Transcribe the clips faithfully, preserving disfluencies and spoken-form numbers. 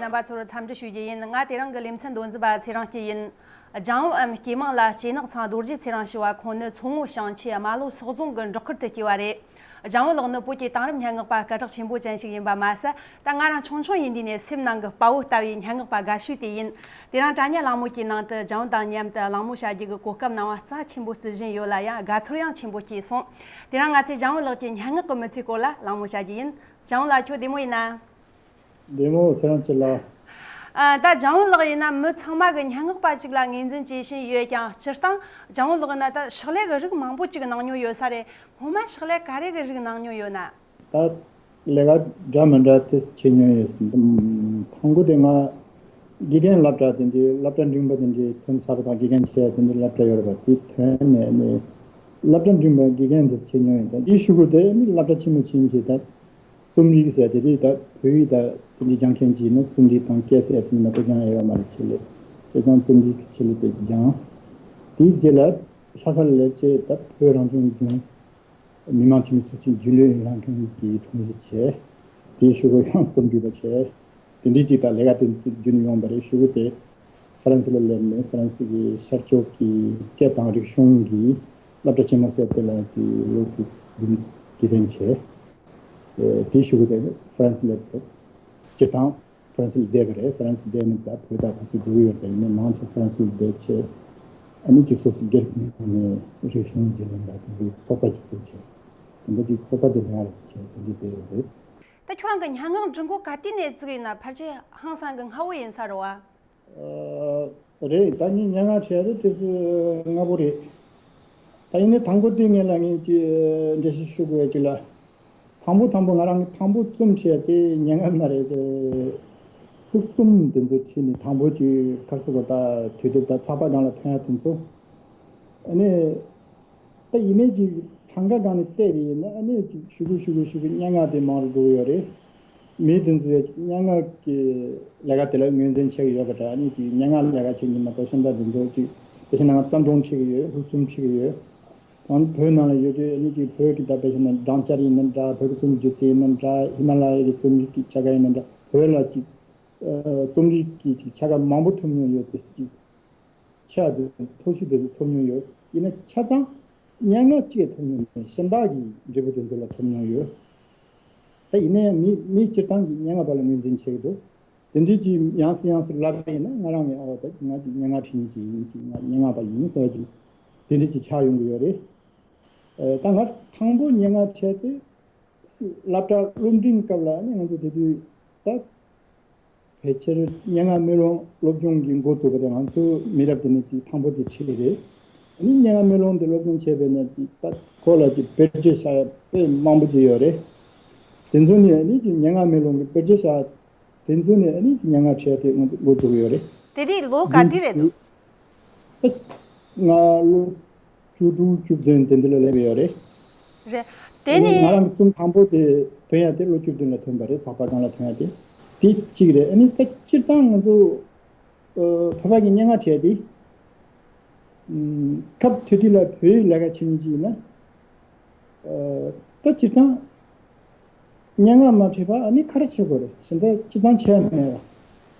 རྣམ་པ་ཚོར་འཚམས་འདྲི་ཞུ་རྒྱུ་ཡིན། ང་དེ་རིང་གི་ལེ་ཚན་མདོ་འཛིན་པ་ཚེ་རིང་སྐྱིད་ཡིན། ལྗང་བུའམ་སྐྱེས་མིང་ལ་སྐྱེ་ནག་ཚང་རྡོ་རྗེ་ཚེ་རིང་ཞེས་པ་ཁོང་ནི་མཚོ་སྔོན་ཞིང་ཆེན་རྨ་ལྷོ་སོག་རྫོང་གི་འབྲོག་ཁུལ་དུ་སྐྱེས་པ་རེད། ལྗང་བུ་ལགས་ནི་བོད་ཀྱི་དེང་རབས་སྙན་ངག་པ་སྐད་གྲགས་ཆེན་པོ་ཅན་ཞིག་ཡིན་པ་མ་ཟད། ད་ང་རང་ཆུང་ཆུང་ཡིན་དུས་ནས་སེམས་ནང་གི་དཔའ་བོ་ལྟ་བུའི་སྙན་ངག་པ་དགའ་ཤོས་དེ་ཡིན། དེ་རིང་དྲ་བརྙན་གླེང་མོལ་གྱི་ནང་དུ་ལྗང་བུ་དང་མཉམ་དུ་གླེང་མོལ་བྱ་རྒྱུ་གི་གོ་སྐབས་གནང་བ་རྩ་ཆེན་པོ་བརྩི་བཞིན་ཡོད་ལ། ཡང་དགའ་ཚོར་ཡང་ཆེན་པོ་སྐྱེས་སོང་། དེ་རིང་ང་ཚོས་ལྗང་བུ་ལགས་ཀྱི་སྙན་ངག་གི་མི་ཚེའི་སྐོར་ལ་གླེང་མོལ་བྱ་རྒྱུ་ཡིན། ལྗང་བུ་ལགས། ཁྱོད་བདེ་མོ་ཡིན་ན། བདེ་མོ། ཚེ་རིང་སྐྱིད་ལགས། ཨ། ད་ལྗང་བུ་ལགས་ཡིན་ན་མི་ཚང་མ་གི་སྙན་ངག་པ་ཅིག་ལ་ངོས་འཛིན་བྱེད་བཞིན་ཡོད་ཀྱང་། སྤྱིར་བཏང་ལྗང་བུ་ལགས་ཡིན་ན་ད་ཕྱག་ལས་ཀྱི་རིགས་མང་པོ་ཅིག་གནང་མྱོང་ཡོད་ས་རེད། སྔོན་མ་ཕྱག་ལས་ག་རེ་གི་རིགས་གནང་མྱོང་ཡོད་ན། ད་ལས་ཀ་འདྲ་མི་འདྲ་དེ་བྱེད་མྱོང་ཡོད་ཟིན། དང་པོ་དེ་ང་དགེ་རྒན་སློབ་གྲྭ་དེ་འདྲའི་སློབ་གྲྭ་འབྲིང་པ་དེ་འདྲའི་ཐོན་ཚར་དང་། དགེ་རྒན་བྱས་དེ་འདྲའི་སློབ་གྲྭ་ཡོད་རེད་པ། དེ་ཐོན་ནས་ནི་སློབ་གྲྭ་འབྲིང་པ་དགེ་རྒན་དེ་བྱེད་མྱོང་ཡོད། ད་དེའི་གཞུག་གུ་དེ་ནི་སློབ་གྲྭ་ཆེན་མོ་ཕྱིན་བྱས། ད་རྩོམ་རིག་ཟེར་དེ་རེད། ད་བོད་ཡིག་ད་དེ་འདྲའི་སྦྱང་མཁན་གྱིས་ནི་རྩོམ་རིག་དང་སྐད་ཟེར་དེ་ནི་མ་གཏོགས་སྦྱང་ཡ་ཡོད་མ་རེད། ཆེད་ལས་བྱས་ཙང་རྩོམ་རིག་ཆེད་ལས་དེ་སྦྱངས། དེའི་རྗེས་ལ་ལྷ་སར་སླེབས་བྱས་ད་བོད་རང་སྐྱོང་ལྗོངས་མི་དམངས་འཐུས་མི་ཚོགས་ཆེན་རྒྱུན་ལས་ལྷན་ཁང་གི་དྲུང་ཡིག་བྱས། དེའི་གཞུག་གུ་ཡང་རྩོམ་སྒྲིག་པ་བྱས། དེ་འདྲའི་ཅིག་ད་ལས་ཀ་དེ་བརྒྱུད་ནས་ཡོང་བ་རེད། གཞུག་གུ་དེ་ཧྥ་རན་སི་ལ་སླེབས་ནས་ཧྥ་རན་སི་གི་ཤར་ཕྱོགས་ཀྱི་སྐད་དང་རིག་གཞུང་གི་སློབ་གྲྭ་ཆེན་མོ་ཟེར་དེ་ལ་དེ་ལོ་དགུ་བདུན་དགེ་རྒན་བྱས། དེའི་གཞུག་གུ་དེ་ཧྥ་རན་སི་སླེབས་ཏེ་སྤྱིར་བཏང་ཧྥ་རན་སི་ལ་བསྡད་པ་རེད། ཧྥ་རན་སི་བསྡད་ནས་ད་བོད་ད་ག་ཚོད་འགྲོ་གི་ཡོད་དེ་ཡིན་ནའི་མང་ཆེ་ཧྥ་རན་སི་ལ་བསྡད་བྱས། ཨ་ནི་ཅིག་སོ་སོ་སྒེར་གྱི་ངོས་ནས་རིག་གཞུང་རྒྱུན་ལས་འདྲ་དེ་འདྲའི་ཚོགས་པ་ཅིག་བཙུགས་བྱས། དེ་འདྲ་ཅིག་ཚོགས་པ་དེ་ལ་ཡང་རེད་བྱས། དེ་འདྲའི་དེ་རེད། ད་ཁྱོད་རང་གི་སྙན་ངག་འབྲི་འགོ་ག་དུས་ནས་བཙུགས་ཡིན་ན། ཕལ་ཆེར་ཧང་སང་གི་སྔ་བོ་ཡིན་ས་རེད་བ། ཨ། རེད། ད་ངས་སྙན་ངག་བྲིས་ཡ་དེ་དུས་སུ་སྔ་པོ་རེད། ད་ཡིན་ནའི་དང་པོ་དེ་ངས་ལ་ངས་ཀྱི་འགྲེལ་བཤད་ཞུ་དགོས་ཡ་ཅིག་ལ། དང་པོ་དང་པོ་ང་རང་གི་དང་པོ་རྩོམ་བྲིས་ཡ་དེ་སྙན་ངག་མ་རེད་དེ། ལྷུག་རྩོམ་དེ་ཚོ་བྲིས་ནས་དང་པོ་ཅིག་ག་རེ་ཟེར་དགོས། ད་དུས་དེབ་ད་ཚགས་པར་སྒང་ལ་ཐོན་ཡ་དེ་ཚོ། ཨ་ནི། ད་ཡིན་ནའི་ཅིག་གྲངས་ཀ་སྒང་ནས་བལྟས་པ་ཡིན་ན། ཨ་ནི་ཅིག་ཞུ་གི་ཞུ་གི་ཞུ་གི་སྙན་ངག་དེ་མང་རུ་འགྲོ་གི་ཡོད་རེད། མི་དེ་ཚོས་སྙན་ངག་གི་ལས་ཀ་དེ་ལ་ངོས་འཛིན་བྱེད་ཀྱི་ཡོད་པ་འདྲ། ཨ་ནི་ཅིག་སྙན་ངག་ལས་ཀ་བྱེད་མཁན་མ་གཏོགས་གཞན་དག་དེ་ཚོ་ཅིག་དཔེ་བཞག་ན་ང་བརྩམས་སྒྲུང་བྲིས་ཀྱི་ཡོད། ལྷུག་རྩོམ་བྲིས་ཀྱི་ཡོད། དང་བོད་ནང་ལ་ཡོད་དུས་ཨ་ནི་ཅིག་བོད་ཀྱི་ད་དཔེ་བཞག་ན་སྦྲང་ཆར་ཡིན་ན་འདྲ། བོད་ཀྱི་རྩོམ་སྒྱུ་རྩལ་ཡིན་ན་འདྲ། ཧི་མ་ལ་ཡ་གི་རྩོམ་རིག་གི་ཆ་ག་ཡིན་ན་འདྲ། བོད་ལ་ཅིག་རྩོམ་རིག་གི་ཅིག་ཆ་ག་མང་པོ་ཐོབ་མྱོང་ཡོད་དེ། ཅིག་ཆ་དེ་མཐོ་ཤོས་དེ་ཚོ་ཐོབ་མྱོང་ཡོད། ཡིན་ན་ཆ་ཚང་སྙན་ངག་གཅིག་ཐོབ་མྱོང་མེད། གཞན་དག་གི་འབྲས་བུ་དེ་ཚོ་ལ་ཐོབ་མྱོང་ཡོད། ད་ཡིན་ན་ཡང་མི་མི་སྤྱིར་བཏང་གི་སྙན་ངག་པ་ལ་ངོས་འཛིན་བྱེད་ཀྱི་འདུག་དེ་འདྲའི་ཅིག་ཡང་སེ་ཡང་སེ་ལབ་པ་ཡིན་ན། ང་རང་གི་ཨོ་ད་ང་ཅིག་སྙན་ངག་བྲིས་མཁན་ཅིག་ཡིན། ཅིག་ང་སྙན་ངག་པ་ཡིན་ཟེར་བ་ཅིག་དེ་འདྲའི་ཅིག་ཆགས་ཡོང་གི་ཡོད་རེད། ཨ། ད་ང་དང་པོ་སྙན་ངག་བྲིས་དེ་སློབ་གྲྭ་སློབ་འབྲིང་སྐབས་ལ་ནི་ང་ཚོ་དེ་དུས་ད་ཕལ་ཆེར་སྙན་ངག་སྨོན་ལམ་སློབ་སྦྱོང་གི་འགོ་བཙུགས་པ་དེ་ང་ཚོ་མི་རབས་དེ་ནས་དེ་དང་པོ་དེ་ཁྲིད་རེད། ཨ་ནི་སྙན་ངག་སྨོན་ལམ་དེ་སློབ་སྦྱོང་བྱས་པའི་ནས་དེ་ད་ཁོ་ལ་དེ་བེད་སྤྱོད་བྱ་ཡ་དཔེ་མང་པོ་ཅིག་ཡོད་རེད། དེ་ཚོ་ནས་ཨ་ནི་དེ་སྙན་ངག་སྨོན་ལམ་གྱི་བེད་སྤྱོད་བྱ་དེ་ཚོ་ནས་ཨ་ནི་སྙན་ངག་བྲིས་དེ་ང་ཚོ་འགོ་བཙུགས་ཡོད་རེད། དེ་དུས་ལོ་ག་དུས་རེད་འདུག་ད་ང་ལོ་བཅུ་དྲུག་བཅུ་བདུན་དེ་འདི་ལ་སླེབས་ཡོད་རེད། རེད། དེ་ནི་ང་རང་གི་རྩོམ་དང་པོ་དེ་ཐོན་ཡ་དེ་ལོ་བཅུ་བདུན་ལ་ཐོན་པ་རེད། ཚགས་པར་སྒང་ལ་ཐོན་ཡ་དེ། དེ་གཅིག་རེད། ཨ་ནི་ད་སྤྱིར་བཏང་ང་ཚོ་ཨ་བོད་པ་གི་སྙན་ངག་བྲིས་དེ། ཨམ། སྐབས་དེ་དུས་ལ་བོད་ཡིག་ལས་ཀ་བྱེད་མཁན་ཅིག་ཡིན་ན། ཨ། ད་སྤྱིར་བཏང་སྙན་ངག་མ་བྲིས་པ་ཨ་ནི་ག་རེ་བྱེད་དགོས་རེད། གཞན་དག་སྤྱིར་བཏང་བྱས་མེད་པ།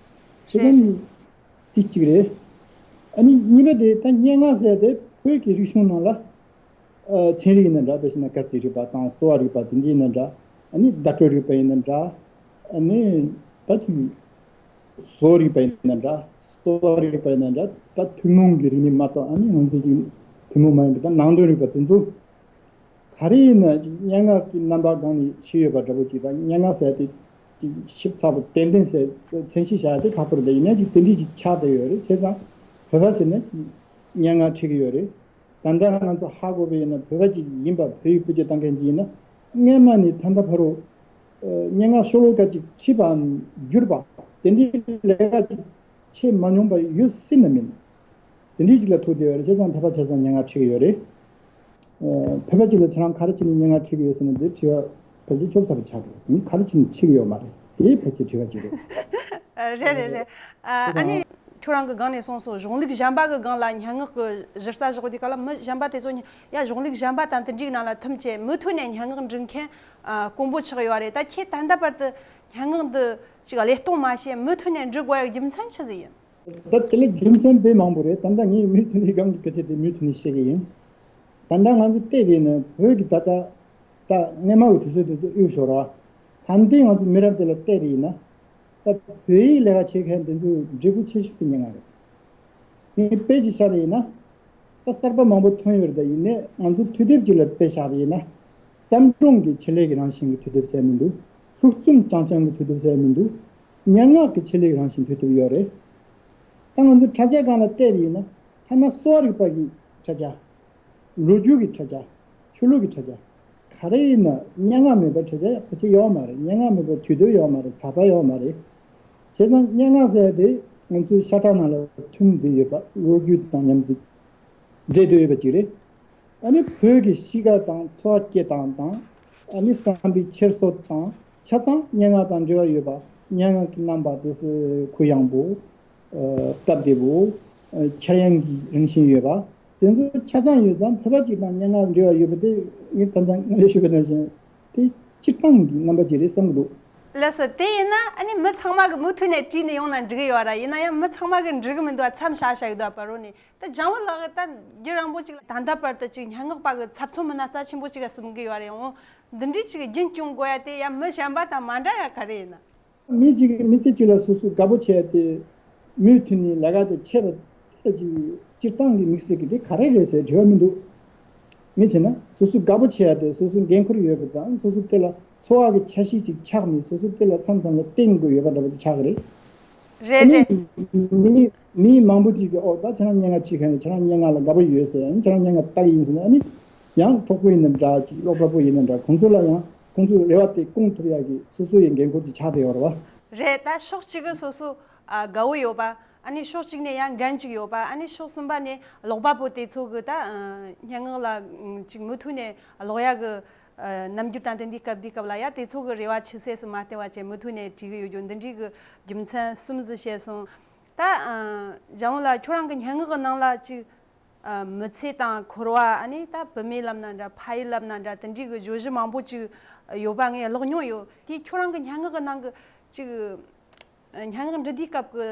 དེ་རེད། ག་ནི་དེ་གཅིག་རེད། ཨ་ནི་གཉིས་པ་དེ་ད་སྙན་ངག་ཟེར་དེ་བོད་ཀྱི་རིག་གཞུང་ནང་ལ། ཨ། ཚན་རིག་ཡིན་ན་འདྲ། དཔེ་བྱས་ན་སྐར་རྩིས་རིག་པ་དང་གསོ་བ་རིག་པ་དེ་འདྲ་ཡིན་ན་འདྲ། ཨ་ནི་བརྡ་སྤྲོད་རིག་པ་ཡིན་ན་འདྲ། ཨ་ནི་ད་ཅིག་བཟོ་རིག་པ་ཡིན་ན་འདྲ། གསོ་བ་རིག་པ་ཡིན་ན་འདྲ། ད་ཐུན་མོང་གི་རིག་གནས་མ་གཏོགས། ཨ་ནི་ང་ཚོ་གི་ཐུན་མོང་མ་ཡིན་པའི་ད་ནང་དོན་རིག་པ་དེ་ཚོ་ག་རེ་ཡིན་ན་ཅིག་སྙན་ངག་གི་རྣམ་པ་སྒང་ནས་ཕྱེ་ཡོད་པ་འདྲ་པོ་ཅིག་དང་། སྙན་ངག་ཟེར་དེ་ཅིག་ཞིབ་ཚགས་པོ་ཏན་ཏན་ཟེར་མཚན་གཞི་བཞག་དེ་ཁག་པོ་རེད། ཡིན་ན་ཅིག་དེ་འདྲ་ཅིག་ཆགས་བསྡད་ཡོད་རེད། བྱས་ཙང་བོད་པ་ཟེར་ན་སྙན་ངག་ཁྲིད་ཀྱི་ཡོད་རེད། ད་ལྟ་ང་ཚོ་ཧ་གོ་བ་ཡིན་ན་བོད་པ་ཅིག་ཡིན་པ། བོད་ཡིག་བེད་སྤྱོད་གཏོང་མཁན་ཅིག་ཡིན་ན། སྔོན་མ་ནས་ད་ལྟ་བར་དུ་སྙན་ངག་ཤོ་ལོ་ཀ་ཅིག་ཁྲིད་པའམ་བསྒྱུར་པ་དེ་འདྲའི་ལས་ཀ་ཅིག་བྱེད་མ་མྱོང་པ་ཡོད་སྲིད་ན་མིན། དེ་འདྲའི་ཅིག་ལ་ཐུག་བསྡད་ཡོད་རེད། བྱས་ཙང་བོད་པ་ཆ་ཚང་སྙན་ངག་ཁྲིད་ཀྱི་ཡོད་རེད། ཨ། བོད་པ་ཅིག་ལ་ཁྱེད་རང་ག་རེ་བྱས་ནས་སྙན་ངག་ཁྲིད་ཀྱི་ཡོད་ཟེར་ན། དེ་དྲི་བ་ཕལ་ཆེར་ཆོབ་ཚ་པོ་ཆགས་འདུག་མི་ག་རེ་བྱས་ནས་ཁྲིད་ཀྱི་ཡོད་མ་རེད། དེ་ཕལ་ཆེར་དྲི་བ་ཅིག་རེད། ཨ། རེད་རེད་རེད། ཨ། ཨ་ནི་ཁྱོད་རང་གི་སྒང་ནས་གསུངས་སོང་། གཞུང་ལུགས་གཞན་པ་གི་སྒང་ལ་སྙན་ངག་གི་གཞི་རྩ་བཞག་དུས་སྐབས་ལ། མི་གཞན་པ་དེ་ཚོ་ཡ་གཞུང་ལུགས་གཞན་པ་དང་དེ་འདྲའི་ནང་ལ་ཐིམ་བྱས་མུ་མཐུད་ནས་སྙན་ངག་འབྲི་མཁན་ཨ་དཀོན་པོ་ཆགས་ཡོད་རེད། ད་ཁྱེད་ད་ལྟ་བར་དུ་ སྙན་ངག་འདི་ཅིག་བློས་གཏོང་མ་བྱས་མུ་མཐུད་ནས་འབྲི་དགོས་ཡ་རྒྱུ་མཚན་ཆི་ཟིག་ཡིན། ད་དེ་ལ་རྒྱུ་མཚན་དཔེ་མང་པོ་རེད། ད་ལྟ་ངས་མུ་མཐུད་ནས་སྒང་གི་སྐད་ཆ་དེ་མུ་མཐུད་ནས་བཤད་གི་ཡིན། ད་ལྟ་ང་ཚོ་བལྟས་པ་ཡིན་ན་བོད་ཀྱི་ད་ལྟ་ད་སྔོན་མ་གི་དུས་ཚོད་དེ་ཚོ་དབུས་ཤོར་བ། ད་ལྟའི་ང་ཚོ་མི་རབས་དེ་ལ་བལྟས་པ་ཡིན་ན། ད་བོད་ཡིག་ལས་ཀ་བྱེད་མཁན་དེ་ཚོ་འབྲས་བུ་ཆེ་ཤོས་དེ་སྙན་ངག་རེད། ངས་དཔེ་ཅིག་བཞག་པ་ཡིན་ན། ད་གསར་པ་མང་པོ་ཐོན་ཡོད་རེད། ད་ཡིན་ནའི་ང་ཚོ་དུས་དེབ་ཅིག་ལ་དཔེ་བཞག་པ་ཡིན་ན། བརྩམས་སྒྲུང་གི་ཆེད་ལས་ཀྱི་རང་བཞིན་གྱི་དུས་དེབ་ཟེར་མི་འདུག་ལྷུག་རྩོམ་རྐྱང་རྐྱང་གི་དུས་དེབ་ཟེར་མི་འདུག་སྙན་ངག་གི་ཆེད་ལས་ཀྱི་རང་བཞིན་དུས་དེབ་ཡོད་རེད། ད་ང་ཚོ་དྲ་རྒྱ་སྒང་ལ་བལྟས་པ་ཡིན་ན། ཐ་ན་གསོ་བ་རིག་པ་གི་དྲ་རྒྱ། ལོ་རྒྱུས་ཀྱི་དྲ་རྒྱ། ཆོས་ལུགས་ཀྱི་དྲ་རྒྱ། ག་རེ་ཡིན་ན་སྙན་ངག་མེད་པའི་དྲ་རྒྱ་ཕལ་ཆེར་ཡོད་མ་རེད། སྙན་ངག་མེད་པའི་དུས་དེབ་ཡོད་མ་རེད། ཚགས་པར་ཡོད་མ་རེད། བྱས་ཙང་སྙན་ངག་ཟེར་ཡ་དེ་ང་ཚོའི་ཤ་ཁྲག་ནང་ལ་ཐིམ་བསྡད་ཡོད་པ། ལོ་རྒྱུས་དང་མཉམ་དུ་འདྲེས་བསྡད་ཡོད་པ་ཅིག་རེད། ཨ་ནི་བོད་ཀྱི་གཤིས་ཀ་དང་འཚོ་བ་སྐྱེལ་སྟངས་དང་། ཨ་ནི་བསམ་པའི་འཁྱེར་སོ་དང་ཆ་ཚང་སྙན་ངག་དང་འབྲེལ་བ་ཡོད་པ། སྙན་ངག་གི་རྣམ་པ་དེ་ཚོ་གུ་ཡངས་པོ། སྟབས་བདེ་པོ། འཆར་ཡན་གྱི་རང་བཞིན་ཡོད་པ། དེ་ཚོ་ཆ་ཚང་ཡོད་ཙང་བོད་པ་གཅིག་དང་སྙན་ངག་འབྲེལ་བ་ཡོད་པ་དེ་ངས་ད་ལྟ་སྔོན་ལ་ཞུས་པ་ནང་བཞིན་དེ་སྤྱིར་བཏང་གི་རྣམ་པ་ཅིག་རེད་བསམ་གྱི་འདུག་ལགས་སོ། དེ་ཡིན་ན་ཨ་ནི་མི་ཚང་མ་གི་མུ་མཐུད་ནས་བྲིས་ནས་ཡོང་ན་འགྲིག་གི་ཡོད་ར། ཡིན་ན་ཡང་མི་ཚང་མ་གི་འགྲིག་གི་མི་འདུག་བ། མཚམས་བཞག་བཞག་གི་འདུག་བ། བར་རོ་ནས་ད་ལྗང་བུ་ལགས་ད་རྒྱུན་རིང་པོ་ཅིག་ད་ལྟ་བར་དུ་ཅིག་སྙན་ངག་པ་གི་ཚབ་མཚོན་མི་སྣ་རྩ་ཆེན་པོ་ཅིག་ག་ཟིན་གི་ཡོད་རེད། འོང་འདི་འདྲའི་ཅིག་རྒྱུན་སྐྱོང་དགོས་ཡ་དེ་ཡ་མི་གཞན་པ་དང་མ་འདྲ་ཡ་ག་རེ་ཡིན་ན། མི་གཅིག་གིས་མི་ཚེ་གཅིག་ལ་སོ་སོ་དགའ་པོ་བྱས་ཏེ་མུ་མཐུད་ནས་ལས་ཀ་དེ་བྱས་པ་དེ་ཅིག་སྤྱིར་བཏང་གི་དམིགས་བསལ་གྱི་དེ་ག་རེ་རེད་ཟེར་དྲི་བ་མི་འདུག་ངས་བྱས་ན་སོ་སོ་དགའ་པོ་བྱས་ཏེ་སོ་སོ་འགན་ཁུར་ཡོད་པ་དང་། སོ་སོ་དེ་ལ་འཚོ་བ་གི་ཆ་ཤས་ཅིག་ཆགས་ནས་སོ་སོ་དེ་ལ་མཚམས་མཚམས་ལ་བརྟེན་དགོས་ཡོད་པ་འདྲ་པོ་ཅིག་ཆགས་ཀྱི་རེད། རེད་རེད། མི་མི་མང་པོ་ཅིག་གིས་ཨོ་ད་ཁྱེད་རང་སྙན་ངག་བྲིས་མཁན་རེད། ཁྱེད་རང་སྙན་ངག་ལ་དགའ་པོ་ཡོད་ཟེར། ཨ་ནི་ཁྱེད་རང་སྙན་ངག་ལྟ་གི་ཡིན་ཟེར་ན། ཨ་ནི་ཡང་གྲོགས་པོ་ཡིན་ན་འདྲ་ཅིག་སློབ་གྲྭ་པོ་ཡིན་ན་འདྲ། ཁོང་ཚོ་ལ་ཡང་ཁོང་ཚོའི་རེ་བ་དེ་སྐོང་ཐུབ་ཡག་གི་སོ་སོ་ཡི་འགན་ཁུར་ཅིག་ཆགས་བསྡད་ཡོད་རེད་བ། རེད། ད་ཕྱོགས་གཅིག་གི་སོ་སོ་ཨ་དགའ་བོ་ཡོད་པ། ཨ་ནི་ཕྱོགས་གཅིག་ནས་ཡང་འགན་ཅིག་ཡོད་པ། ཨ་ནི་ཕྱོགས་གསུམ་པ་ནས་ཀློག་པ་པོ་དེ་ཚོ་གི་ད་ཨ་སྙན་ངག་ལ་ཅིག་མུ་མཐུད་ནས་ཀློག་ཡག་གི་ཨ་རྣམ་འགྱུར་དང་དེ་འདི་སྐབས་འདི་སྐབས་ལ་ཡ་དེ་ཚོ་གི་རེ་བ་ཆུད་ཟོས་སུ་མ་བསྟན་པ་བྱས་མུ་མཐུད་ནས་བྲིས་གི་ཡོད་རྒྱུ་འདི་འདྲའི་གི་རྒྱུ་མཚན་གསུམ་ཟིག་བཤད་སོང་། ད་ཨ་ལྗང་བུ་ལགས་ཁྱོད་རང་གི་སྙན་ངག་གི་ནང་ལ་ཅིག་ཨ་མི་ཚེ་དང་འཁོར་བ། ཨ་ནི་ད་བུད་མེད་ལབ་ན་འདྲ། ཕ་ཡུལ་ལབ་ན་འདྲ། དེ་འདྲའི་གི་བརྗོད་གཞི་མང་པོ་ཅིག་ཡོད་པ་ངས་ཀློག་མྱོང་ཡོད། དེ་ཁྱོད་རང་གི་སྙན་ངག་གི་ནང་གི་ཅིག་སྙན་ངག་འབྲི་དུས་སྐབས་ཀྱི་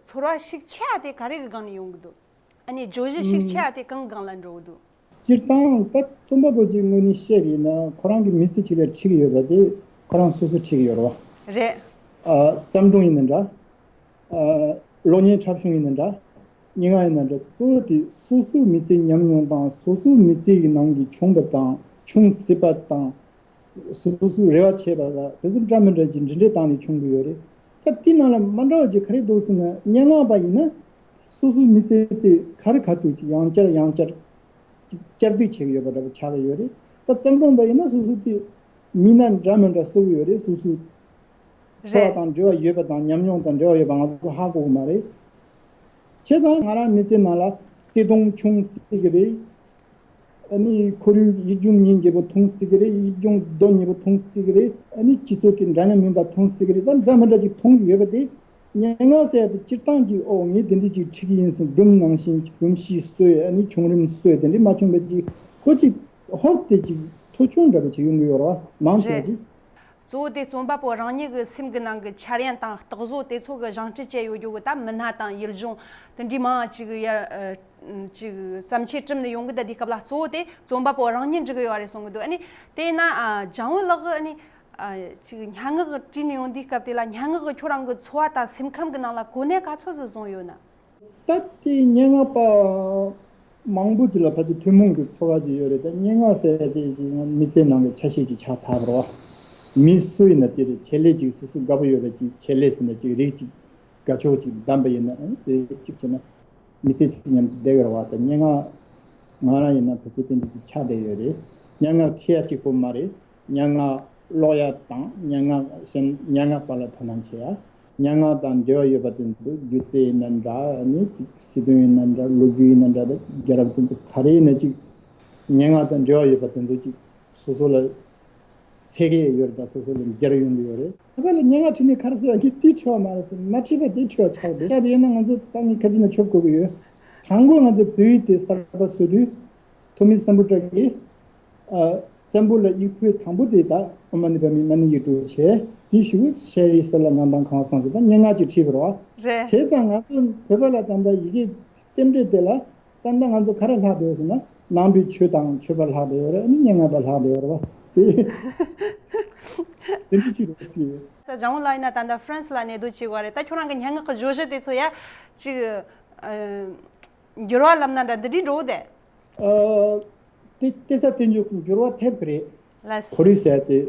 ཚོར་བ་ཤུགས་ཆེ་བ་དེ་ག་རེ་གི་སྒང་ནས་ཡོང་གི་འདུག་ཨ་ནི་བརྗོད་གཞི་ཤུགས་ཆེ་བ་དེ་གང་སྒང་ལ་འགྲོ་གི་འདུག་སྤྱིར་བཏང་ད་རྩོམ་པ་པོ་ཅིག་ངོས་ནས་བཤད་པ་ཡིན་ན། ཁོ་རང་གི་མི་ཚེ་ཅིག་ལ་ཁྲིད་ཀྱི་ཡོད་པ་དེ་ཁོ་རང་སོ་སོས་ཁྲིད་ཀྱི་ཡོད་རེད་བ། རེད། ཨ་བརྩམས་སྒྲུང་ཡིན་ན་འདྲ། ཨ་གློག་བརྙན་འཁྲབ་གཞུང་ཡིན་ན་འདྲ། སྙན་ངག་ཡིན་ན་འདྲ། གཙོ་བོ་དེ་སོ་སོའི་མི་ཚེའི་ཉམས་མྱོང་དང་། སོ་སོའི་མི་ཚེ་ཡི་ནང་གི་བྱུང་བ་དང་བྱུང་སྲིད་པ་དང་། སོ་སོའི་རེ་བ་བྱས་པ་ལ་དེ་ཚོ་འདྲ་མི་འདྲ་ཅིག་འདྲེས་འདྲེས་བཏང་ནས་བྱུང་གི་ཡོད་རེད། ད་དེ་ནང་ལ་མ་འདྲ་བ་ཅིག་ག་རེ་འདུག་ཟེར་ན། སྙན་ངག་པ་ཡིན་ན་སོ་སོའི་མི་ཚེ་དེ་ག་རེ་ག་དུས་ཅིག་ཡང་བསྐྱར་ཡང་བསྐྱར་ཅིག་བསྐྱར་ཟློས་བྱེད་ཀྱི་ཡོད་པ་འདྲ་པོ་ཆགས་ཀྱི་ཡོད་རེད། ད་བརྩམས་སྒྲུང་པ་ཡིན་ན་སོ་སོ་དེ་མི་སྣ་འདྲ་མི་འདྲ་བཟོ་གི་ཡོད་རེད། སོ་སོའི་འཚོ་བ་རེད། དང་འབྲེལ་བ་ཡོད་པ་དང་ཉམས་མྱོང་དང་འབྲེལ་བ་ཡོད་པ་ང་ཚོ་ཧ་གོ་གི་མ་རེད། བྱས་ཙང་ང་རང་མི་ཚེ་ནང་ལ་བརྩེ་དུང་བྱུང་སྲིད་ཀྱི་རེད། ཨ་ནི་ཁོར་ཡུག་ཡིག་ལྗོངས་སྙིང་རྗེ་པོ་མཐོང་སྲིད་ཀྱི་རེད། ཡིག་ལྗོངས་རྡོ་ཉེ་པོ་མཐོང་སྲིད་ཀྱི་རེད། ཨ་ནི་སྤྱི་ཚོགས་ཀྱི་འདྲ་མཉམ་མིན་པ་མཐོང་སྲིད་ཀྱི་རེད། ད་འདྲ་མི་འདྲ་ཅིག་མཐོང་གི་ཡོད་པ་དེ། སྙན་ངག་ཟེར་ཡ་དེ་སྤྱིར་བཏང་གི་ཨོ་ངས་དེ་འདྲ་ཅིག་ཁྲིད་ཀྱི་ཡིན་ཟེར་སྒྲུང་ནང་བཞིན་སྒྲོམ་གཞི་བཟོས། ཨ་ནི་བྱུང་རིམ་བཟོས། དེ་འདྲ་མ་བྱུང་བ་ཅིག་ཁོ་ཅིག་ཧོབ་སྟེ་ཅིག་ཐོ་ཆུང་འདྲ་པོ་ཅིག་ཡོང་གི་ཡོད་རེད་བ། མང་ཆེ་བ་རེད། ཅིག་གཙོ་བོ་དེ་རྩོམ་པ་པོ་རང་ཉིད་ཀྱི་སེམས་ཀྱི་ནང་གི་འཆར་ཡན་དང་རྟོག་བཟོ་དེ་ཚོ་གི་བཞེངས་སྐྲུན་བྱས་ཡོད་རྒྱུ་གི་ད་མི་སྣ་དང་ཡུལ་ལྗོངས་དེ་འདྲའི་མང་ཅིག་ཡར་ཨ་ཅིག་བརྩམས་ཆོས་བསྐྲུན་ནས་ཡོང་གི། ད་དེའི་སྐབས་ལ་གཙོ་བོ་དེ་རྩོམ་པ་པོ་རང་ཉིད་འབྲི་གི་ཡོད་རེད་གསུང་གི་འདུག་ཨ་ནི་དེས་ན་ཨ་ལྗང་བུ་ལགས་ཀྱིས་ཨ་ནི་ཨ་ཅིག་སྙན་ངག་བྲིས་ནས་ཡོང་དུས་སྐབས་དེ་ལ་སྙན་ངག་གིས་ཁྱོད་རང་གི་འཚོ་བ་དང་སེམས་ཁམས་ཀྱི་ནང་ལ་གོ་གནས་ག་ཚོད་ཟིག་བཟུང་ཡོད་ན། ད་ལྟའི་སྙན་ངག་པ་མང་པོ་ཅིག་ལ་ཕལ་ཆེར་ཐུན་མོང་གི་ཚོར་བ་ཅིག་ཡོད་རེད། ད་སྙན་ངག་ཟེར་ཡ་དེ་ཅིག་མི་ཚེ་ནང་གི་ཆ་ཤས་ཅིག་ཆགས་ཚར་བ་རེད་བ། མི་སུ་ཡིན་ན་དེ་རེད། ཆེད་ལས་ཅིག་སོ་སོ་དགའ་པོ་ཡོད་པ་ཅིག་ཆེད་ལས་ཟེར་ན་ཅིག་རིགས་ཅིག་དགའ་ཕྱོགས་ཅིག་བདམས་པ་ཡིན་ན། ཨ་ནི་དེ་གཅིག་བྱས་ན་མི་ཚེ་གཅིག་མཉམ་དུ་བསྡད་ཀྱི་རེད་བ། ད་སྙན་ངག་ང་རང་ཡིན་ན་ཕལ་ཆེར་དེ་འདྲ་ཅིག་ཆགས་བསྡད་ཡོད་རེད། སྙན་ངག་ཁྲིད་ཡ་གཅིག་པོ་མ་རེད། སྙན་ངག་ཀློག་ཡ་དང་སྙན་ངག་གཞན་སྙན་ངག་པ་ལ་དོ་སྣང་བྱེད་ཡ། སྙན་ངག་དང་འབྲེལ་བ་ཡོད་པ་དེ་ཚོ་སྒྱུ་རྩལ་ཡིན་ན་འདྲ། ཨ་ནི་ཅིག་སྲིད་དོན་ཡིན་ན་འདྲ། ལོ་རྒྱུས་ཡིན་ན་འདྲ། ད་རྒྱལ་རབས་དེ་ཚོ་ག་རེ་ཡིན་ན་ཅིག་སྙན་ངག་དང་འབྲེལ་བ་ཡོད་པ་དེ་ཚོ་ཅིག་སོ་སོ་ལ་འཚོལ་གི་ཡོད་རེད། ད་སོ་སོ་ལ་འབྱར་ཡོང་གི་ཡོད་རེད། ད་ག་ལ་སྙན་ངག་བྲིས་ནས་ག་རེ་ཟེར་ཡ་གི་དེ་བྲིས་པ་མ་རེད་ཟེར། མ་བྲིས་པ་དེ་བྲིས་པ་ཆགས་འདུག་བཤད་པ་ཡིན་ན་ང་ཚོ་ད་ངས་ཁ་ཅིག་ན་ཆོབ་གོ་གི་ཡོད། དང་པོ་ང་ཚོ་བོད་ཡིག་དེ་གསར་པ་བཟོ་དུས་ཐོན་མི་སམ་བྷོ་ཊ་གིས་ཨ་བཙན་པོ་ལ་ཡིག་ཕུལ། དང་པོ་དེ་ད་ཨོཾ་མ་ཎི་པདྨེ་མ་ཎི་ཡིག་འབྲུ་བྱས། དེ་ཞུ་ཤེ་རི་སི་ལ་ང་དང་གང་སང་ཟེར་ད་སྙན་ངག་ཅིག་བྲིས་པ་རེད་བ། རེད། བྱས་ཙང་ང་ཚོ་བོད་པ་ལ་ད་ལྟ་ཡི་གེ་རྟེན་འབྲེལ་དེ་ལ་ད་ལྟ་ང་ཚོ་ག་རེ་ལྷག་བསྡད་ཡོད་ཟེར་ན་ནང་པའི་ཆོས་དང་ཆོས་པ་ལྷག་བསྡད་ཡོད་རེད། ཨ་ནི་སྙན་ངག་པ་ལྷག་བསྡད་ཡོད་རེད་བ། དེ་དེ་འདྲ་ཅིག་རེད་ཟེར་གྱི་ཡོད། ས་ལྗང་བུ་ལགས་ཡིན་ན་ད་ལྟ་ཧྥ་རན་སི་ལ་གནས་སྡོད་བྱེད་ཀྱི་ཡོད་རེད། ད་ཁྱོད་རང་གི་སྙན་ངག་གི་བརྗོད་གཞི་དེ་ཚོ་ཡ་ཅིག་ཨ། འགྱུར་བ་ལབ་ན་འདྲ་འདི་འདྲའི་འགྲོ་གི་རེད། ཨ། དེ་དེ་ས་དེ་འགྱུར་འགྱུར་བ་ཐེབས་ཀྱི་རེད། ལགས་སོ། ཁོར་ཡུག་ཟེར་དེ་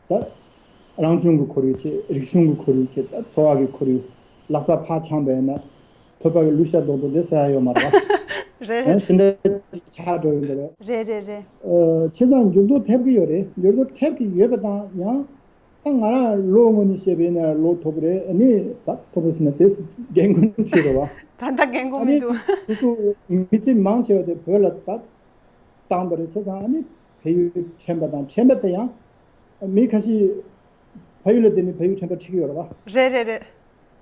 ད་རང་བྱུང་གི་ཁོར་ཡུག་བྱས། རིག་གཞུང་གི་ཁོར་ཡུག་བྱས། ད་འཚོ་བ་གི་ཁོར་ཡུག་ལག་པ་ཕར་འཆང་པ་ཡིན་ན་བོད་པ་གི་ལུས་ཤ་རྡོག་རྡོག་དེ་ཟ་ཡ་ཡོད་མ་རེད་བ། རེད། ཨ་ནི་ཕྱི་འདྲ་ཅིག་ཆགས་འགྲོ་ཡོང་གི་རེད། རེད་རེད་རེད། ཨ། བྱས་ཙང་འགྱུར་ལྡོག་ཐེབས་ཀྱི་ཡོད་རེད། འགྱུར་ལྡོག་ཐེབས་ཀྱི་ཡོད་པ་དང་ཡང་ད་ང་རང་ལོ་ངོ་ནས་བཤད་པ་ཡིན་ན་ལོ་མཐོ་པོ་རེད། ཨ་ནི་ད་མཐོ་པོ་ཟེར་ན་དེ་རྒན་རྒོན་ཁྲིད་རེད་བ། ད་ལྟ་རྒན་རྒོན་ཨ་མི་ནི་འདུག་སོ་སོ་མི་ཚེ་མང་ཆེ་བ་དེ་བོད་ལ་ད་བཏང་པ་རེད། བྱས་ཙང་ཨ་ནི་བལ་ཡུལ་དྲན་པ་དང་། དྲན་པ་དེ་ཡང་མི་ཁ་ཤས་ཕ་ཡུལ་ལ་བསྡད་ནས་བལ་ཡུལ་དྲན་པ་ཁྲིད་ཀྱི་ཡོད་རེད་བ། རེད་རེད་རེད།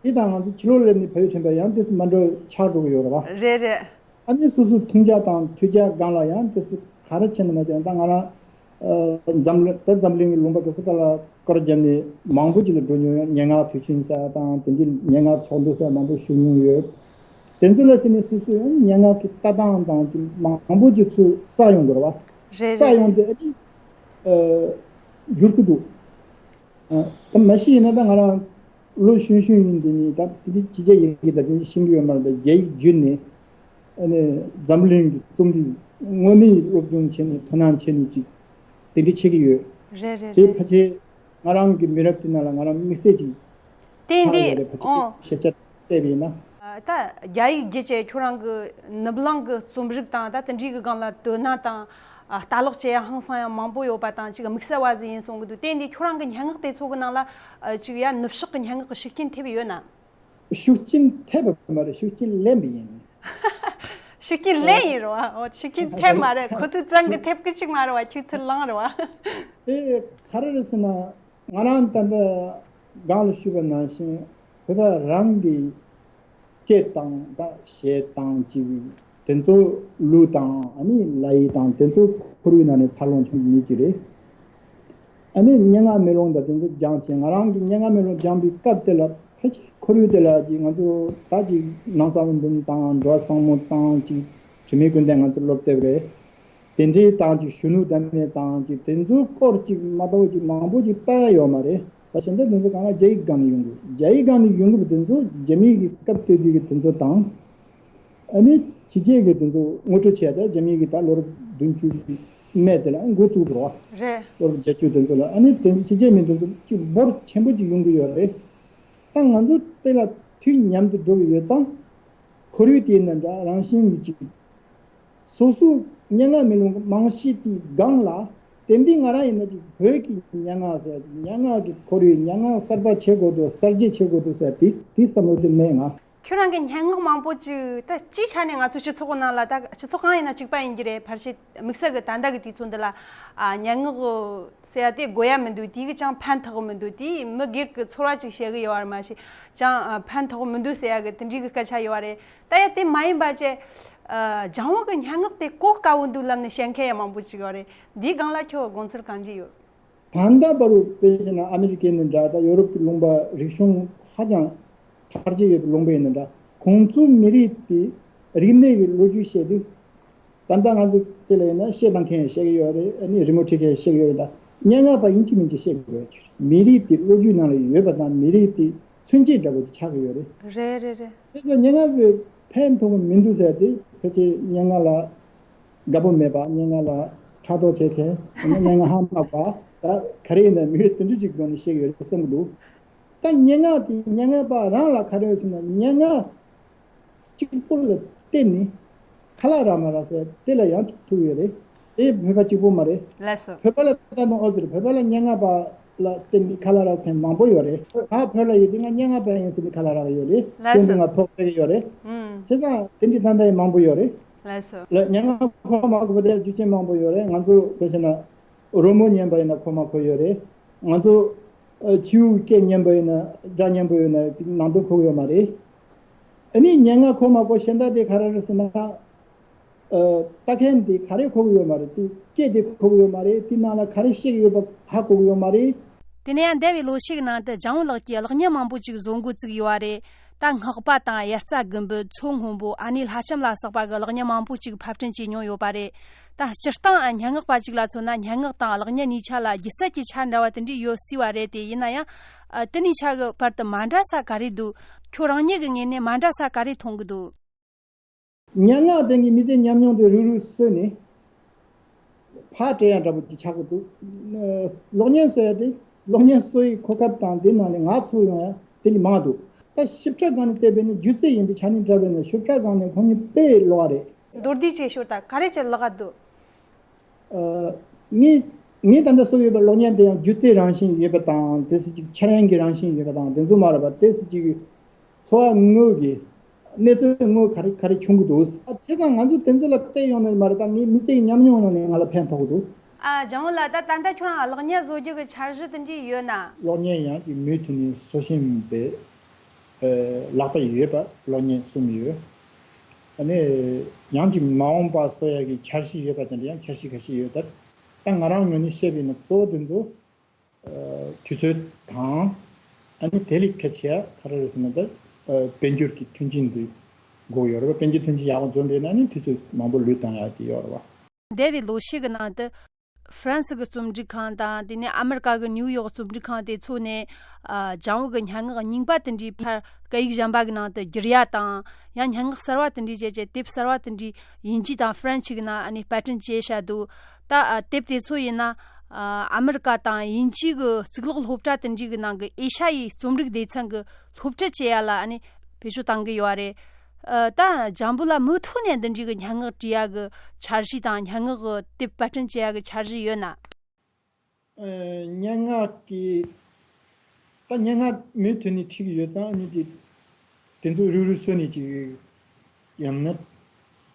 དེ་དང་ང་ཚོ་ཕྱི་ལོགས་སླེབས་ནས་བལ་ཡུལ་དྲན་པ་ཡང་དེ་མ་འདྲ་ཆགས་འགྲོ་གི་ཡོད་རེད་བ། རེད་རེད། ཨ་ནི་སོ་སོའི་མཐོང་རྒྱ་དང་ཐོས་རྒྱ་སྒང་ལ་ཡང་དེ་ག་རེ་བྱས་ནས་མ་བྱས་ན། ད་ང་རང་ཨ། འཛམ་གླིང་ད་འཛམ་གླིང་གི་ལུང་པ་ག་ས་ག་ལ་སྐོར་བརྒྱབ་ནས་མང་པོ་ཅིག་ལ་འགྲོ་མྱོང་ཡོད། སྙན་ངག་དུས་ཆེན་ཟེར་ཡ་དང་དེ་འདྲའི་སྙན་ངག་ཚོགས་འདུ་ཟེར་ཡ་མང་པོ་ཞུགས་མྱོང་ཡོད། དེ་ཚོ་ལ་བརྟེན་ནས་སོ་སོ་ཡང་སྙན་ངག་གི་ལྟ་སྟངས་དང་དེ་མང་པོ་ཅིག་ཚུར་བསགས་ཡོང་གི་རེད་བ། རེད་རེད། བསགས་ཡོང་དེ་ཨ་ནི་ཨ། འགྱུར་གྱི་འདུག་ཨ། ད་མ་གཞི་ཡིན་ན་ད་ང་རང་ལོ་གཞོན་གཞོན་ཡིན་དེ་ནི་ད་དེ་འདྲའི་ཅི་བྱ་ཡི་གེ་ད་དེ་འདྲ་ཤེས་ཀྱི་ཡོད་མ་རེད། ད་རྒྱ་ཡིག་བརྒྱུད་ནས་ཨ་ནི་འཛམ་གླིང་གི་རྩོམ་རིག་དངོས་གནས་སློབ་སྦྱོང་བྱས་ནས་དོ་སྣང་བྱས་ནས་ཅིག་དེ་འདྲ་བྱེད་ཀྱི་ཡོད། རེད་རེད་དེ་རེད། ཕལ་ཆེར་ང་རང་གི་མི་རབས་དེ་ནང་ལ་ང་རང་དམིགས་བསལ་ཅིག་དེ་ཆགས་འདི་ཡོད་རེད། ཕལ་ཆེར་ཨོ། ཤེས་བྱ་བལྟས་པ་ཡིན་ན། ད་རྒྱ་ཡིག་བརྒྱུད་བྱས་ཁྱོད་རང་གི་ནུབ་གླིང་གི་རྩོམ་རིག་དང་ད་དེ་འདྲའི་གི་སྒང་ལ་དོ་སྣང་དང་ལྟ་ཀློག་བྱེད་ཡ་ཧང་སང་ཡང་མང་པོ་ཡོད་པ་དང་ཅིག་དམིགས་བསལ་བ་ཟིག་ཡིན་གསུང་གི་འདུག་དེ་འདི་ཁྱོད་རང་གི་སྙན་ངག་དེ་ཚོ་གི་ནང་ལ་ཅིག་ཡ་ནུབ་ཕྱོགས་གི་སྙན་ངག་གི་ཤུགས་རྐྱེན་ཐེབས་ཡོད་ན། ཤུགས་རྐྱེན་ཐེབས་པ་མ་རེད། ཤུགས་རྐྱེན་ལེན་པ་ཡིན། ཤུགས་རྐྱེན་ལེན་ཡིན་རོ། ཨོ། ཤུགས་རྐྱེན་ཐེབས་མ་རེད། ཁོ་ཚོས་བཙན་གྱིས་ཐེབས་གི་ཅིག་མ་རེད་བ། ཁྱོད་ཚོས་བླངས་རེད་བ། དེ་ག་རེ་རེད་ཟེར་ན། ང་རང་ད་ལྟ་སྒང་ལ་ཞུས་པ་ནང་བཞིན་བོད་པ་རང་གི་སྐད་དང་ད་གཞས་དང་ཅིག་དེ་ཚོ་གླུ་དང་ཨ་ནི་ལ་ཡི་དང་དེ་ཚོ་ཁོར་ཡུག་ནང་ནས་འཚར་ལོངས་བྱུང་མི་ཅིག་རེད། ཨ་ནི་སྙན་ངག་མེ་ལོང་དང་དེ་ཚོ་སྦྱངས་བྱས། ང་རང་གི་སྙན་ངག་མེ་ལོང་སྦྱངས་པའི་སྐབས་དེ་ལ་ཕལ་ཆེར་ཁོར་ཡུག་དེ་ལ་ཅིག་ང་ཚོ་ད་ཅིག་ནང་ས་འོག་འབུམ་དང་འགྲོ་བ་བཟང་མོ་དང་ཅིག་དྲི་མེད་ཀུན་ལྡན་ང་ཚོ་སློབ་དེབ་རེད། དེ་འདྲའི་དང་ཅིག་གཞོན་ནུ་ཟླ་མེད་དང་ཅིག་དེ་ཚོའི་སྐོར་ཅིག་མ་གཏོགས་ཅིག་མང་པོ་ཅིག་ལྟ་ཡ་ཡོད་མ་རེད། ད་གཞན་དག་དེ་ཚོ་གང་ལ་རྒྱ་ཡིག་སྒང་ནས་ཡོང་གི། རྒྱ་ཡིག་སྒང་ནས་ཡོང་གི་དེ་ཚོ་རྒྱ་མི་གི་སྐབས་དེ་དུས་ཀྱི་དེ་ཚོ་དང་། ཨ་ནི་ཕྱི་རྒྱལ་གྱི་དེ་ཚོ་ངོ་སྤྲོད་བྱས་ཏེ་རྒྱ་མི་གི་ད་ལོ་རབས་བདུན་ཅུ་གི་སྨད་དེ་ལ་འགོ་བཙུགས་པ་རེད། རེད། ལོ་རབས་བརྒྱད་ཅུ་དེ་ཚོ་ལ། ཨ་ནི་དེ་ཕྱི་རྒྱལ་མི་དེ་ཚོ་ཅིག་འབོར་ཆེན་པོ་ཅིག་ཡོང་གི་ཡོད་རེད། ད་ང་ཚོ་དེ་ལ་དུས་མཉམ་དུ་འགྲོ་གི་ཡོད་ཙང་། ཁོར་ཡུག་དེ་ནི་འདྲ་རང་བཞིན་གྱི་ཅིག་སོ་སོ་སྙན་ངག་མེ་ལོང་གི་རྨང་གཞི་དེའི་སྒང་ལ། དེ་འདི་ང་རང་ཡིན་ན་ཅིག་བོད་ཀྱི་སྙན་ངག་ཟེར། སྙན་ངག་གི་ཁོར་ཡུག་སྙན་ངག་གསར་པ་བྱེད་དགོས་འདུག་གསར་བརྗེ་བྱེད་དགོས་འདུག་ཟེར་དེ་དེ་བསམ་བློ་དེ་མེད་ང་། ཁྱོད་རང་གི་སྙན་ངག་མང་པོ་ཅིག་ད་སྤྱིའི་ཆ་ནས་ང་ཚོ་སྤྱི་ཚོགས་ནང་ལ། ད་སྤྱི་ཚོགས་གང་ཡིན་ན་གཅིག་པ་ཡིན་གྱི་རེད། ཕལ་ཆེར་དམིགས་བསལ་གྱི་ད་ལྟ་གི་དུས་ཚོད་འདི་ལ་ཨ་སྙན་ངག་ཟེར་ཡ་དེ་དགོས་ཡ་མི་འདུག་དེ་གི་ཅང་ཕན་ཐོགས་གི་མི་འདུག་དེ་མི་སྒེར་གྱི་ཚོར་བ་ཅིག་བཤད་གི་ཡོད་པ་མ་ཤེས་ཅང་ཨ་ཕན་ཐོགས་གི་མི་འདུག་ཟེར་ཡ་གི་དེ་འདྲའི་གི་སྐད་ཆ་ཡོད་པ་རེད། ད་ཡ་དེ་མ་ཡིན་པ་བྱས། ཨ་ལྗང་བུ་གི་སྙན་ངག་དེ་གོ་དཀའ་བོ་འདུག་ལབ་ནས་བཤད་མཁན་ཡང་མང་པོ་ཅིག་ཡོད་རེད། འདིའི་སྒང་ལ་ཁྱོད་དགོངས་ཚུལ་གང་འདྲ་ཡོད། ད་ལྟ་བར་དུ་དཔེ་བྱས་ན་ཨ་མི་རི་ཀའི་ནི་འདྲ། ད་ཡོ་རོབ་ཀྱི་ལུང་པ་རིག་གཞུང་ཧ་ཅང་དར་རྒྱས་ཡོད་པའི་ལུང་པ་ཡིན་ན་འདྲ། ཁོང་ཚོའི་མི་རིགས་དེ་རིག་གནས་ཀྱི་ལོ་རྒྱུས་བཤད་དུས། ད་ལྟ་ང་ཚོ་དེ་ལ་ཡིན་ན་གཞས་བཏང་མཁན་ཡང་བཤད་ཀྱི་ཡོད་རེད། ཨ་ནི་རི་མོ་འབྲི་མཁན་ཡང་བཤད་ཀྱི་ཡོད་རེད། ད་སྙན་ངག་པ་ཡིན་གཅིག་མིན་གཅིག་བཤད་ཀྱི་ཡོད་རེད། མི་རིགས་དེ་ལོ་རྒྱུས་ནང་ལ་ཡོད་པ་དང་མི་རིགས་དེ་མཚོན་བྱེད་འདྲ་པོ་དེ་ཆགས་ཀྱི་ཡོད་རེད། རེད་རེད་རེད། དེ་ཚོ་སྙན་ངག་པས་ཕན་ཐོགས་མི་འདུག་ཟེར་ཏེ། ཕལ་ཆེར་སྙན་ངག་ལ་དགའ་པོ་མེད་པ། སྙན་ངག་ལ་ཕྲག་དོག་བྱེད་མཁན། སྙན་ངག་ཧ་མ་གོ་བ། ད་ག་རེ་ཡིན་ན་མི་དེ་འདྲ་ཅིག་སྒོ་ནས་བཤད་ཀྱི་ཡོད་རེད་བསམ་གྱི་འདུག་ད་སྙན་ངག་དེ་སྙན་ངག་པ་རང་ལ་ག་རེ་ཡོད་ཟེར་ན། སྙན་ངག་གཅིག་པོ་ལ་བརྟེན་ནས་ཁ་ལག་རག་མ་རག་ཟེར་དེ་ལ་ཡང་ཐུག་ཡོད་རེད། དེ་བོད་པ་གཅིག་པོ་མ་རེད། ལགས་སོ། བོད་པ་ལ་ད་དུང་ཨོ་ཟེར། བོད་པ་ལ་སྙན་ངག་པ་ལ་བརྟེན་ནས་ཁ་ལག་རག་མཁན་མང་པོ་ཡོད་རེད། ང་བོད་ལ་ཡོད་དུས་ང་སྙན་ངག་པ་ཡིན་ཟེར་ནས་ཁ་ལག་རག་ཡོད་རེད། ལགས་སོ། དེ་འདྲ་ང་ཕོགས་སྤྲད་ཀྱི་ཡོད་རེད། ཨུམ། བྱས་ཙང་དེ་འདྲའི་ད་ལྟ་ཡང་མང་པོ་ཡོད་རེད། ལགས་སོ། ལ་སྙན་ངག་གོ་མ་གོ་བ་དེ་ལ་རྒྱུ་རྐྱེན་མང་པོ་ཡོད་རེད། ང་ཚོ་དཔེ་བྱས་ན། རོལ་མོ་ཉན་པ་ཡིན་ན་གོ་མ་གོ་ཡོད་རེད། ང་ཚོ་ཨ་ཁྱེའུ་སྐད་ཉན་པ་ཡིན་ན། སྒྲ་ཉན་པ་ཡོད་ན་ནང་དོན་གོ་གི་ཡོད་མ་རེད། ཨ་ནི་སྙན་ངག་གོ་མ་གོ་གཞན་དག་དེ་ག་རེ་རེད་ཟེར་ན། ཨ་ལྟ་མཁན་དེ་ག་རེ་གོ་གི་ཡོད་མ་རེད། དེ་སྐད་དེ་གོ་གི་ཡོད་མ་རེད། དེ་ནང་ལ་ག་རེ་བཤད་ཀྱི་ཡོད་པ་ཧ་གོ་གི་ཡོད་མ་རེད། དེ་ནས་ཡང་འདས་པའི་ལོ་ཤས་ཀྱི་ནང་དུ་ལྗང་བུ་ལགས་ཀྱིས་གློག་བརྙན་མང་པོ་ཅིག་བཟོ་འགོ་བཙུགས་ཡོད་པ་རེད། ད་སྔགས་པ་དང་དབྱར་རྩྭ་དགུན་འབུ། མཚོ་སྔོན་པོ། ཨ་ནེ་ལྷ་ལྕམ་ལ་སོགས་པ་གི་གློག་བརྙན་མང་པོ་ཅིག་ཕབ་སྐྲུན་བྱས་མྱོང་ཡོད་པ་རེད། ད་སྤྱིར་བཏང་སྙན་ངག་པ་ཅིག་ལ་མཚོན་ན། སྙན་ངག་དང་གློག་བརྙན་གཉིས་ཆ་ལ་སྒྱུ་རྩལ་གྱི་ཆ་འདྲ་བ་དེ་འདྲ་ཡོད་སྲིད་པ་རེད་དེ། ཡིན་ན་ཡང་། ཨ། དེ་གཉིས་ཆ་གི་བར་དུ་མ་འདྲ་ས་ག་རེ་འདུག་ཁྱོད་རང་ཉིད་ཀྱི་ངོས་ནས་མ་འདྲ་ས་ག་རེ་མཐོང་གི་འདུག་སྙན་ངག་དེ་གི་མི་ཚེའི་ཉམས་མྱོང་དེ་རུལ་རུལ་བཟོས་ནས་ཕར་སྤྲད་ཡ་འདྲ་པོ་ཅིག་ཆགས་ཀྱི་འདུག་གློག་བརྙན་ཟེར་ཡ་དེ་གློག་བརྙན་བཟོ་ཡི་གོ་སྐབས་དང་དེ་ནང་ནས་ངར་ཚུགས་ཡོང་ཡ་དེ་ལས་མང་འདུག་ད་ཞིབ་ཕྲ་སྒང་ནས་བལྟས་པས་ན་སྒྱུ་རྩལ་ཡིན་པའི་ཆ་ནས་འདྲ་བས་ན་ཞིབ་ཕྲ་སྒང་ནས་ཁོང་གཉིས་དཔེ་ལོགས་རེད། མདོར་བསྡུས་ཅིག་ཤོད་ད། ག་རེ་ཅིག་ལོགས་ཀ་འདུག་ཨ། ངས་ངས་ད་ལྟ་བཟོས་ཡོད་པའི་གློག་བརྙན་དེ་ཡང་སྒྱུ་རྩལ་རང་བཞིན་ཡོད་པ་དང་། དེ་སྲིད་ཅིག་འཆར་ཡན་གྱི་རང་བཞིན་ཡོད་པ་དང་། དེ་ཚོ་མ་རེད་པ། དེ་སྲིད་ཅིག་འཚོ་བ་དངོས་ཀྱི་གནས་ཚུལ་དངོས་ག་རེ་ག་རེ་བྱུང་གི་འདུག་ཨ། བྱས་ཙང་ང་ཚོ་དེ་ཚོ་ལ་བལྟས་ཡོང་ནས་མ་རེད། ད་ངའི་མི་ཚེ་ཡི་ཉམས་མྱོང་ནང་ནས་ང་ལ་ཕན་ཐོགས་ཀྱི་འདུག་ཨ། ལྗང་བུ་ལགས། ད་ད་ལྟ་ཁྱོད་རང་གློག་བརྙན་བཟོ་རྒྱུ་གི་འཆར་གཞི་དེ་འདྲ་ཡོད་ན། གློག་བརྙན་ཡང་ཅིག་མུ་མཐུད་ནས་བཟོ་བཞིན་པའི་ལག་པ་ཡོད་པ་གློག་བརྙན་གསུམ་ཡོད། ཨ་ནི་ཡང་ཅིག་མ་འོངས་པ་བཟོ་ཡ་གི་འཆར་གཞི་ཡོད་པ་དེ་འདྲ་ཡང་འཆར་གཞི་ཁ་ཤས་ཡོད། ད་ད་ང་རང་ངོས་ནས་བཤད་པ་ཡིན་ན་གཙོ་བོ་དེ་ཚོ་དུས་ཚོད་དང་། ཨ་ནི་དེ་ལས་གལ་ཆེ་ཡ་ག་རེ་རེད་ཟེར་ན། ད་དཔལ་འབྱོར་གྱི་མཐུན་རྐྱེན་འདི་དགོས་ཡོད་རེད་པ། དཔལ་འབྱོར་མཐུན་རྐྱེན་ཡག་པོ་འཛོམས་པ་ཡིན་ན་ནི་དུས་ཚོད་མང་པོ་ལུས་བཏང་ཡ་དེ་ཡོད་རེད་པ། འདས་པའི་ལོ་ཤས་ཀྱི་ནང་དུ་ཧྥ་རན་སི་གི་རྩོམ་སྒྲིག་ཁང་དང་། དེ་ནས་ཨ་མི་རི་ཀ་གི་ནིའུ་ཡོག་རྩོམ་སྒྲིག་ཁང་དེ་ཚོ་ནས། ཨ། ལྗང་བུ་གི་སྙན་ངག་རྙིང་པ་དེ་འདྲའི་ཕར་སྐད་ཡིག་གཞན་པ་གི་ནང་དུ་བསྒྱུར་ཡ་དང་། ཡང་སྙན་ངག་གསར་བ་དེ་འདྲའི་བྱས་བྱས། དེབ་གསར་བ་དེ་འདྲའི་དབྱིན་ཇི་དང་ཧྥ་རན་སི་གི་ནང་ཨ་ནི་པར་སྐྲུན་བྱས་བཞག་འདུག་ད། ཨ། དེབ་དེ་ཚོ་ཡིན་ན། ཨ། ཨ་མི་རི་ཀ་དང་དབྱིན་ཇི་གི་གཙུག་ལག་སློབ་གྲྭ་དེ་འདྲའི་གི་ནང་གི་ཨེ་ཤ་ཡའི་རྩོམ་རིག་སྡེ་ཚན་གི་སློབ་ཁྲིད་བྱེད་ཡ་ལ་ཨ་ནི་བེད་སྤྱོད་བཏང་གི་ཡོད་རེད། ཨ། ད་ལྗང་བུ་ལགས་མུ་མཐུད་ནས་འདི་འདྲའི་གི་སྙན་ངག་བྲིས་ཡ་གི་འཆར་གཞི་དང་། སྙན་ངག་གི་དེབ་པར་སྐྲུན་བྱེད་ཡ་གི་འཆར་གཞི་ཡོད་ན། ཨ། སྙན་ངག་གི། ད་སྙན་ངག་མུ་མཐུད་ནས་བྲིས་ཀྱི་ཡོད་ཙང་། ཨ་ནི་དེ་དེ་ཚོ་རུལ་རུལ་བཟོས་ནས་ཅིག་ཡང་ན་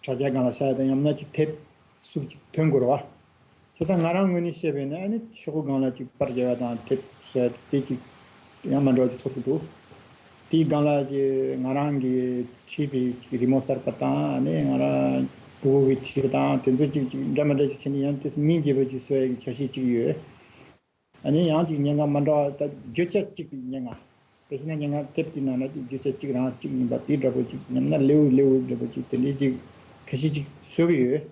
དྲ་རྒྱ་སྒང་ལ་བཞག་ཡ་དང་། ཡང་ན་ཅིག་དེབ་གཟུགས་ཅིག་ཐོན་དགོས་རེད་པ། བྱས་ཙང་ང་རང་ངོས་ནས་བཤད་པས་ན། ཨ་ནི་ཤོག་གུ་སྒང་ལ་ཅིག་པར་རྒྱབ་ཡ་དང་དེབ་བཟོ་ཡ་དེ་ཅིག་ཡང་མ་འདྲ་བ་ཅིག་ཚོར་གྱི་འདུག་དེའི་སྒང་ལ་ཅིག་ང་རང་གིས་བྲིས་པའི་ཅིག་རི་མོ་གསར་པ་དང་། ཨ་ནི་ང་རང་ཕྲུ་གུ་གིས་བྲིས་པ་དང་། དེ་ཚོ་ཅིག་ཅིག་འདྲ་མི་འདྲ་ཅིག་བྱས་ནས་ཡང་དེ་སྙིང་རྗེ་པོ་ཅིག་བཟོ་ཡ་གི་འཆར་གཞི་ཅིག་ཡོད། ཨ་ནི་ཡང་ཅིག་སྙན་ངག་མ་འདྲ་བ། ད་བརྗོད་བྱ་གཅིག་པའི་སྙན་ངག་དེ་བཞིན་ན་སྙན་ངག་དེབ་ཀྱི་ནང་ན་ཅིག་བརྗོད་བྱ་གཅིག་རང་གཅིག་ཡིན་པ་དེ་འདྲ་པོ་ཅིག། ཡང་ན་ལེའུ་ལེའུ་འདྲ་པོ་ཅིག། དེ་འདྲའི་ཅིག་ཁ་ཤས་ཅིག་བཟོ་གི་ཡོད།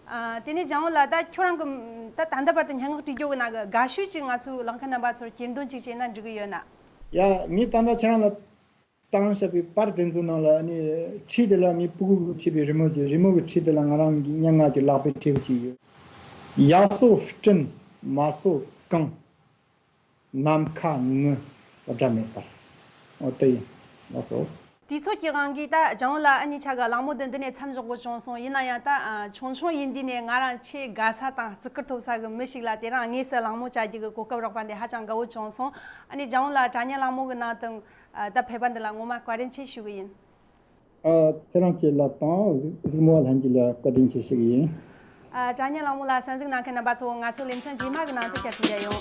ཨ། དེ་ནས་ལྗང་བུ་ལགས། ད་ཁྱོད་རང་གི་ད་ད་ལྟ་བར་དུ་སྙན་ངག་བྲིས་རྒྱུ་གི་ནང་གི་དགའ་ཤོས་ཅིག་ང་ཚོའི་གློག་འཕྲིན་རྣམ་པ་ཚོར་གྱེར་འདོན་ཅིག་བྱས་ན་འགྲིག་གི་ཡོད་ན། ཡ། ངས་ད་ལྟ་ཁྱེད་རང་ལ་བཏང་བཞག་པའི་པར་དེ་ཚོའི་ནང་ལ་ནི་འཁྲིས་དེ་ལ་ངའི་ཕྲུ་གུ་གིས་བྲིས་པའི་རི་མོ་ཅིག། རི་མོ་གི་འཁྲིས་དེ་ལ་ང་རང་གི་སྙན་ངག་གི་ལག་པས་བྲིས་པ་ཅིག་ཡོད། ཡག་སོ་སྤྲིན། མ་སོ་གངས། ནམ་མཁའ་ངུ། སྒྲ་མེད་པར། འོ་དེ་ཡིན། ལགས་སོ། དུས་ཚོད་ཀྱི་དབང་གིས་ད་ལྗང་བུ་ལགས་ཨ་ནི་ཆ་ག་གླེང་མོལ་འདི་འདི་ནས་མཚམས་འཇོག་དགོས་བྱུང་སོང་། ཡིན་ན་ཡང་ད་ཆུང་ཆུང་ཡིན་དུས་ནས་ང་རང་ཆེས་དགའ་ས་དང་བརྩི་བཀུར་ཐོབ་ས་གི་མི་ཞིག་ལ་དེ་རིང་དངོས་སུ་གླེང་མོལ་བྱ་རྒྱུ་གི་གོ་སྐབས་རག་པ་འདི་ཧ་ཅང་དགའ་བོ་བྱུང་སོང་། ཨ་ནི་ལྗང་བུ་ལགས་དྲ་བརྙན་གླེང་མོལ་གི་ནང་དུ་ད་ཕེབས་པ་འདི་ལ་ངོ་མ་བཀའ་དྲིན་ཆེ་ཞུ་གི་ཡིན། ཨ། ཁྱེད་རང་བཅས་ལ་དང་གཟིགས་གཟིགས་མོ་བ་ལྷན་རྒྱས་ལ་བཀའ་དྲིན་ཆེ་ཞུ་གི་ཡིན། ཨ། དྲ་བརྙན་གླེང་མོལ་ལ་གསན་གཟིགས་གནང་མཁན་རྣམ་པ་ཚོ། ང་ཚོ་ལེ་ཚན་རྗེས་མ་གི་ནང་དུ་བསྐྱར་མཐུད་མཇལ་ཡོང་།